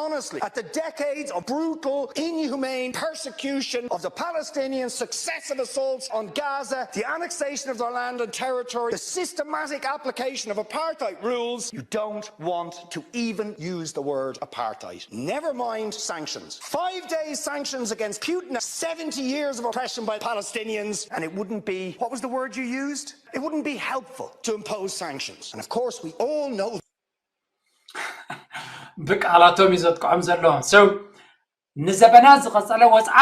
Honestly, at the decades of brutal, inhumane persecution of the Palestinians, successive assaults on Gaza, the annexation of their land and territory, the systematic application of apartheid rules, you don't want to even use the word apartheid. Never mind sanctions. Five days sanctions against Putin, seventy years of oppression by Palestinians, and it wouldn't be, what was the word you used? It wouldn't be helpful to impose sanctions. And of course, we all know ብቃላቶም እዩ ዘጥቅዖም ዘሎ። So ንዘበናት ዝቐጸለ ወጽዓ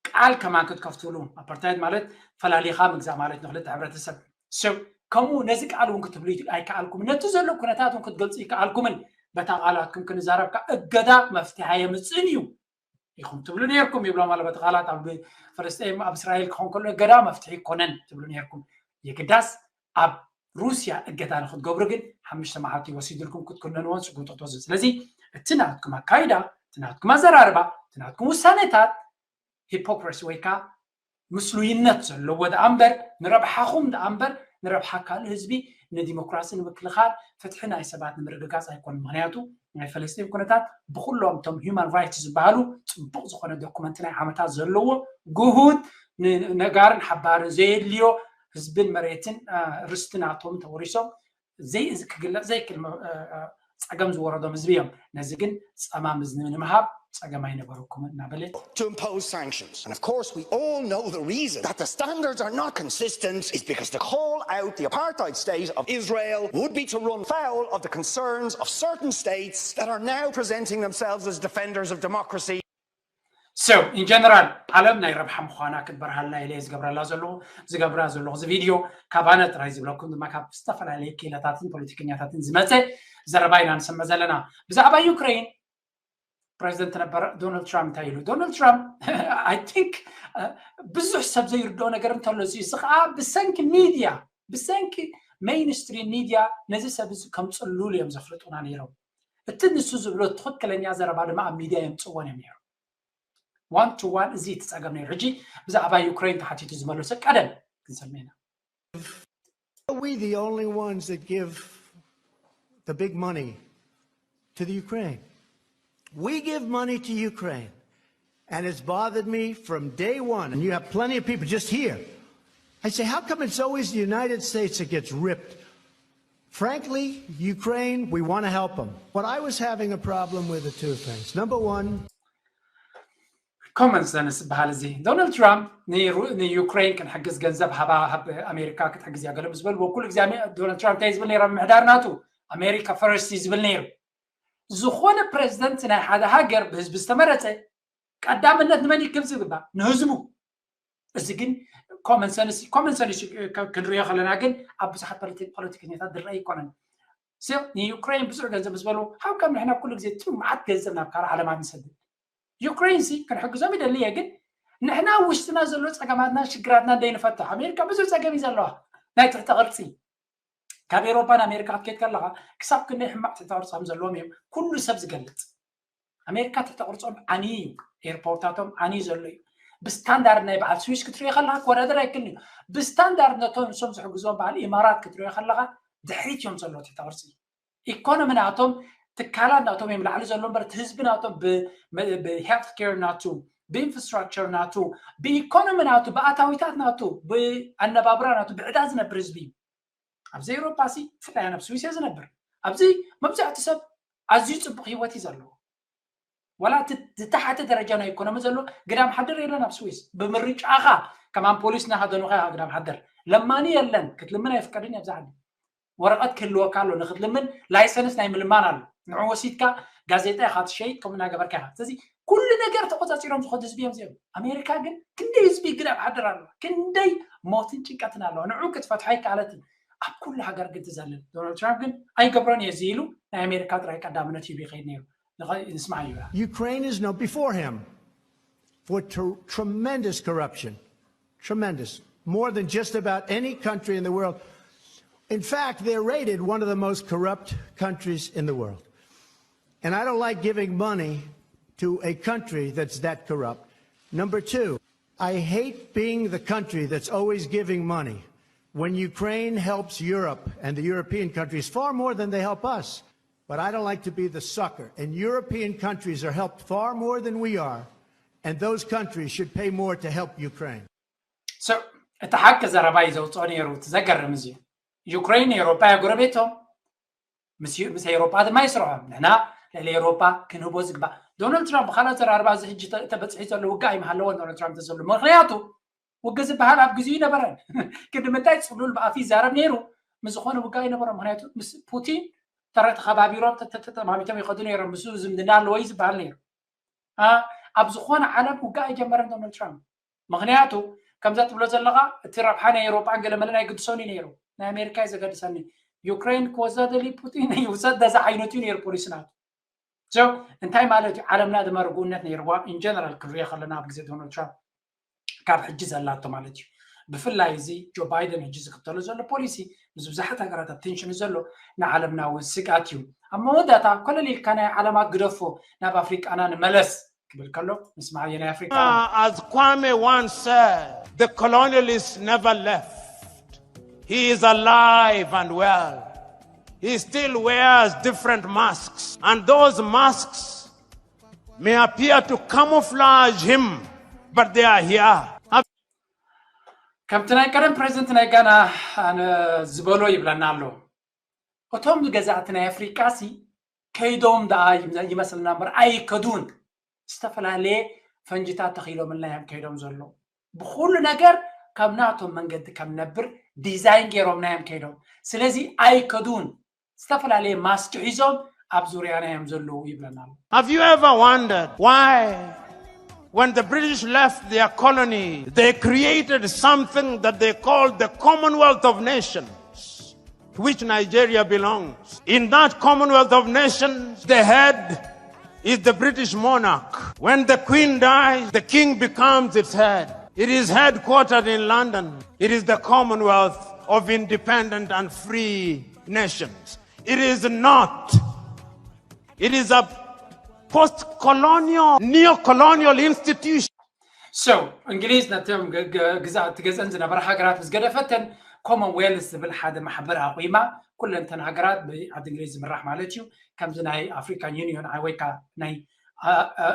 ቃል ከማን ክትከፍትሉ፣ ኣፓርታይድ ማለት ፈላሊኻ ምግዛእ ማለት ንክልተ ሕብረተሰብ። So ከምኡ ነዚ ቃል እውን ክትብሉ ኣይከኣልኩም፣ ነቲ ዘሎ ኩነታት እውን ክትገልጹ ኣይከኣልኩምን። በታ ቃላትኩም ክንዛረብካ እገዳ መፍትሒ ኣየምጽእን እዩ ኢኹም ትብሉ ነርኩም ይብሎም ኣሎ። በቲ ቃላት ኣብ ፈለስጢን ኣብ እስራኤል ክኾን ከሎ እገዳ መፍትሒ ኣይኮነን ትብሉ ነርኩም። የግዳስ ኣብ ሩስያ እገዳ ንክትገብሩ ግን ሓሙሽተ መዓልቲ ወሲድልኩም ክትኩነንዎን ስጉምቲ ክትወስዱ። ስለዚ እቲ ናትኩም ኣካይዳ፣ እቲ ናትኩም ኣዘራርባ፣ እቲ ናትኩም ውሳኔታት ሂፖክራሲ ወይ ከዓ ምስሉይነት ዘለዎ ደኣ እምበር ንረብሓኹም ደኣ እምበር ንረብሓ ካልእ ህዝቢ ንዲሞክራሲ ንምክልኻል ፍትሒ ናይ ሰባት ንምርግጋፅ ኣይኮነን። ምክንያቱ ናይ ፈለስጢን ኩነታት ብኩሎም እቶም ሂማን ራይትስ ዝበሃሉ ፅቡቅ ዝኾነ ዶኩመንት ናይ ዓመታት ዘለዎ ግሁድ ንነጋርን ሓባርን ዘየድልዮ ህዝብን መሬትን ርስቲ ናቶም ተወሪሶም ክግለፅ ዘይክእል ፀገም ዝወረዶም ህዝቢ እዮም። ነዚ ግን ፀማም እዝኒ ንምሃብ ፀገም ኣይነበረኩምን እናበለ to impose sanctions. And of course, we all know the reason that the standards are not consistent is because to call out the apartheid state of Israel would be to run foul of the concerns of certain states that are now presenting themselves as defenders of democracy. So in general ዓለም ናይ ረብሓ ምዃና ክትበርሃልና ኢለ ዝገብረላ ዘለኹ ዝገብራ ዘለኹ እዚ ቪድዮ ካብ ኣነ ጥራይ ዝብለኩም ድማ ካብ ዝተፈላለዩ ክኢላታትን ፖለቲከኛታትን ዝመፀ ዘረባ ኢና ንሰምዕ ዘለና። ብዛዕባ ዩክሬን ፕሬዚደንት ነበረ ዶናልድ ትራምፕ እንታይ ኢሉ? ዶናልድ ትራምፕ I think ብዙሕ ሰብ ዘይርድኦ ነገር እንተሎ እዚ ከዓ ብሰንኪ ሚድያ ብሰንኪ ሜይንስትሪም ሚድያ ነዚ ሰብ እዚ ከም ፅሉል እዮም ዘፍልጡና ነይሮም። እቲ ንሱ ዝብሎ ትኽክለኛ ዘረባ ድማ ኣብ ሚድያ የምፅዎን እዮም ነይሮም። ዋን ቱ ዋን እዚ እቲ ፀገም ነይሩ። ሕጂ ብዛዕባ ዩክሬን ተሓቲቱ ዝመለሰ ቀደም ክንሰምዕ ኢና። Are we the only ones that give the big money to the Ukraine? We give money to Ukraine, and it's bothered me from day one. And you have plenty of people just here. I say, how come it's always the United States that gets ripped? Frankly, Ukraine, we want to help them. But I was having a problem with the two things. Number one, ኮመን ሰንስ ዝበሃል እዚ ዶናልድ ትራምፕ ንዩክሬን ክንሕግዝ ገንዘብ ሃባ ሃብ ኣሜሪካ ክትሕግዝ እያ ገለ ምስ በልዎ ኩሉ ግዜ ዶናልድ ትራምፕ እንታይ ዝብል ነይሩ ኣብ ምሕዳር ናቱ ኣሜሪካ ፈርስት እዩ ዝብል ነይሩ። ዝኾነ ፕሬዚደንት ናይ ሓደ ሃገር ብህዝቢ ዝተመረፀ ቀዳምነት ንመን ይክብ ዝግባእ ንህዝቡ። እዚ ግን ኮመን ሰንስ ኮመን ሰንስ ክንሪኦ ከለና ግን ኣብ ብዙሓት ፖለቲከኛታት ዝረአ ኣይኮነን። ንዩክሬን ብዙሕ ገንዘብ ምስ በሉ ሃው ከም ንሕና ኩሉ ግዜ ቱ መዓት ገንዘብ ናብ ካልእ ዓለማት ንሰድድ ዩክሬን ሲ ክንሕግዞም ይደሊ እየ ግን ንሕና ውሽጥና ዘሎ ፀገማትና ሽግራትና እንደይንፈትሕ ኣሜሪካ ብዙሕ ፀገም እዩ ዘለዋ ናይ ትሕተ ቅርፂ ካብ ኤሮፓ ንኣሜሪካ ክትከይድ ከለካ ክሳብ ክንደይ ሕማቅ ትሕተ ቅርፂ ከም ዘለዎም እዮም ኩሉ ሰብ ዝገልፅ ኣሜሪካ ትሕተ ቅርፆም ዓንዩ እዩ ኤርፖርታቶም ዓንዩ ዘሎ እዩ ብስታንዳርድ ናይ በዓል ስዊስ ክትሪኦ ከለካ ክወዳደር ኣይክልን እዩ ብስታንዳርድ ነቶም ንሶም ዝሕግዞም በዓል ኢማራት ክትሪኦ ከለካ ድሕሪት እዮም ዘሎ ትሕተ ቅርፂ ኢኮኖሚ ናቶም ትካላት ናቶም እዮም ላዕሊ ዘሎ እምበር እቲ ህዝቢ ናቶም ብሄልት ኬር ናቱ ብኢንፍራስትራክቸር ናቱ ብኢኮኖሚ ናቱ ብኣታዊታት ናቱ ብኣነባብራ ናቱ ብዕዳ ዝነብር ህዝቢ እዩ ኣብዚ ኤውሮፓ ሲ ብፍላይ ኣብ ስዊስ እየ ዝነብር ኣብዚ መብዛሕቱ ሰብ ኣዝዩ ፅቡቅ ሂወት እዩ ዘለዎ ዋላ ዝታሓተ ደረጃ ናይ ኢኮኖሚ ዘሎ ግዳም ሓደር የለን ኣብ ስዊስ ብምርጫኻ ከማን ፖሊስ ናሃደኑኻ ግዳም ሓደር ለማኒ የለን ክትልምን ኣይፍቀድን ኣብዚ ዓዲ ወረቐት ክህልወካ ኣሎ ንክትልምን ላይሰንስ ናይ ምልማን ኣሎ ንዑ ወሲድካ ጋዜጣ ኢካ ትሸይጥ ከምኡ እናገበርካ ኢካ ስለዚ ኩሉ ነገር ተቆፃፂሮም ዝኸዱ ህዝቢ እዮም እዚኦም ኣሜሪካ ግን ክንደይ ህዝቢ ግዳም ሓደር ኣለዋ ክንደይ ሞትን ጭንቀትን ኣለዋ ንዑ ክትፈትሖ ኣይከኣለትን ኣብ ኩሉ ሃገር ግን ትዘልል ዶናልድ ትራምፕ ግን ኣይገብሮን እየ እዚ ኢሉ ናይ ኣሜሪካ ጥራይ ቀዳምነት ሂቡ ይኸይድ ነይሩ ንስማዕ እዩ Ukraine is no before him for tremendous corruption tremendous more than just about any country in the world in fact they're rated one of the most corrupt countries in the world and I don't like giving money to a country that's that corrupt number two I hate being the country that's always giving money when Ukraine helps Europe and the European countries far more than they help us. But I don't like to be the sucker. And European countries are helped far more than we are. And those countries should pay more to help Ukraine. So እቲ ሓቂ ዘረባ እዩ ዘውፅኦ ነይሩ። እቲ ዘገርም እዚ ዩክሬን ኤሮፓ እያ ጎረቤቶም፣ ምስ ኤሮፓ ድማ ይስርሖም። ንሕና ልዕሊ ኤሮፓ ክንህቦ ዝግባእ። ዶናልድ ትራምፕ ብካልእ ኣዘራርባ እዚ ሕጂ ተበፅሒ ዘሎ ውግእ ኣይምሃለዎን ዶናልድ ትራምፕ ተዘሉ። ምክንያቱ ውግእ ዝበሃል ኣብ ግዜኡ ይነበረን። ግን ንምንታይ ፅሉል ብኣፍ ይዛረብ ነይሩ? ምስ ዝኾነ ውግእ ኣይነበረን። ምክንያቱ ምስ ፑቲን ተተኸባቢሮም ተተማሚቶም ይኸዱ ነይሮም። ምስ ዝምድና ኣለዎ እዩ ዝበሃል ነይሩ። ኣብ ዝኾነ ዓለም ውግእ ኣይጀመረን ዶናልድ ትራምፕ። ምክንያቱ ከምዛ ትብሎ ዘለካ እቲ ረብሓ ናይ ኤሮጳን ገለመለን ኣይግድሶን እዩ ነይሩ። ናይ ኣሜሪካ እዩ ዘገድሰኒ። ዩክሬን ክወስዳ ደሊ ፑቲን ይውሰድ፣ ደዛ ዓይነቱ እዩ ነይሩ ፖሊሲ ናቱ። So እንታይ ማለት እዩ? ዓለምና ድማ ርጉእነት ነይርዋ። In general ክንሪኦ ከለና ኣብ ግዜ ዶናልድ ትራምፕ ካብ ሕጂ ዘላቶ ማለት እዩ። ብፍላይ እዚ ጆ ባይደን ሕጂ ዝክተሎ ዘሎ ፖሊሲ ምስ ብዙሓት ሃገራት ኣቴንሽን ዘሎ ንዓለምና እውን ስግኣት እዩ። ኣብ መወዳእታ ኮለል ኢልካ ናይ ዓለማ ግደፎ ናብ ኣፍሪቃና ንመለስ ክብል ከሎ ንስማዕ። ኣየናይ ኣፍሪቃ? As Kwame once said, the colonialists never left. He is alive and well. He still wears different masks, and those masks may appear to camouflage him, but they are here. ከምቲ ናይ ቀደም ፕሬዚደንት ናይ ጋና ዝበሎ ይብለና ኣሎ። እቶም ገዛእቲ ናይ ኣፍሪቃ ሲ ከይዶም ደኣ ይመስልና እምበር ኣይከዱን። ዝተፈላለየ ፈንጅታት ተኺሎምልና እዮም ከይዶም ዘሎ። ብኩሉ ነገር ካብ ናቶም መንገዲ ከም ነብር ዲዛይን ገይሮምና እዮም ከይዶም። ስለዚ ኣይከዱን። ዝተፈላለየ ማስክ ሒዞም ኣብ ዙርያና እዮም ዘለዉ ይብለና ኣሎ። Have you ever wondered why, when the British left their colony, they created something that they called the Commonwealth of Nations, to which Nigeria belongs? In that Commonwealth of Nations, the head is the British monarch. When the queen dies, the king becomes its head. It is headquartered in London. It is the Commonwealth of Independent and Free Nations. It is not. It is a post-colonial, neo-colonial institution. So እንግሊዝ ነቶም ግዛእ ትገዝአን ዝነበራ ሃገራት ምስ ገደፈተን ኮመንዌልስ ዝብል ሓደ ማሕበር ኣቑማ። ኩለንተን ሃገራት ብዓዲ እንግሊዝ ዝምራሕ ማለት እዩ። ከምዚ ናይ ኣፍሪካን ዩኒዮን ወይ ከዓ ናይ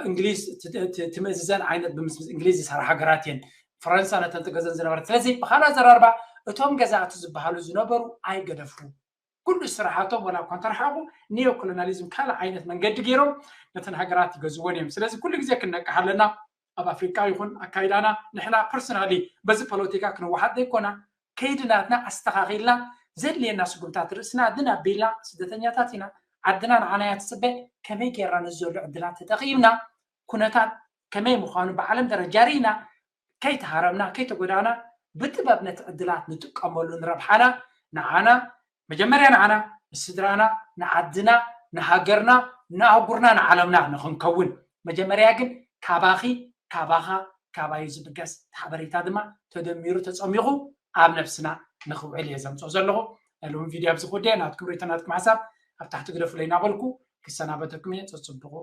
እንግሊዝ ትምእዝዘን ዓይነት ብምስ እንግሊዝ ዝሰራ ሃገራት እየን። ፈረንሳ ነተን ትገዘን ዝነበረት። ስለዚ ብካልእ ኣዘራርባ እቶም ገዛእቲ ዝበሃሉ ዝነበሩ ኣይገደፉ። ኩሉ ስራሓቶም ወላ እኳ እንተረሓቑ ኒዮ ኮሎናሊዝም ካልእ ዓይነት መንገዲ ገይሮም ነተን ሃገራት ይገዝወን እዮም። ስለዚ ኩሉ ግዜ ክንነቅሕ ኣለና። ኣብ ኣፍሪቃ ይኹን ኣካይዳና ንሕና ፐርሰናሊ በዚ ፖለቲካ ክንወሓጥ ዘይኮና ከይዲ ናትና ኣስተኻኺልና ዘድልየና ስጉምታት ርእስና ድን ኣቢልና ስደተኛታት ኢና። ዓድና ንዓና እያ ትፅበ። ከመይ ጌርና ነዚ ዘሎ ዕድላት ተጠቒምና ኩነታት ከመይ ምዃኑ ብዓለም ደረጃ ርኢና ከይተሃረምና ከይተጎዳእና ብጥበብ ነቲ ዕድላት ንጥቀመሉ ንረብሓና ንዓና መጀመርያ ንዓና ንስድራና ንዓድና ንሃገርና ንኣህጉርና ንዓለምና ንክንከውን መጀመርያ ግን ካባኺ ካባኻ ካባዩ ዝብገስ ሓበሬታ ድማ ተደሚሩ ተፀሚቑ ኣብ ነብስና ንክውዕል እየ ዘምፅኦ ዘለኹ። ሎሚ ቪድዮ ኣብዚ ክውደ ናትኩም ሪቶ ናትኩም ሓሳብ ኣብ ታሕቲ ግደፉለይ እናበልኩ ክሰናበተኩም እየ። ፀፅብቑ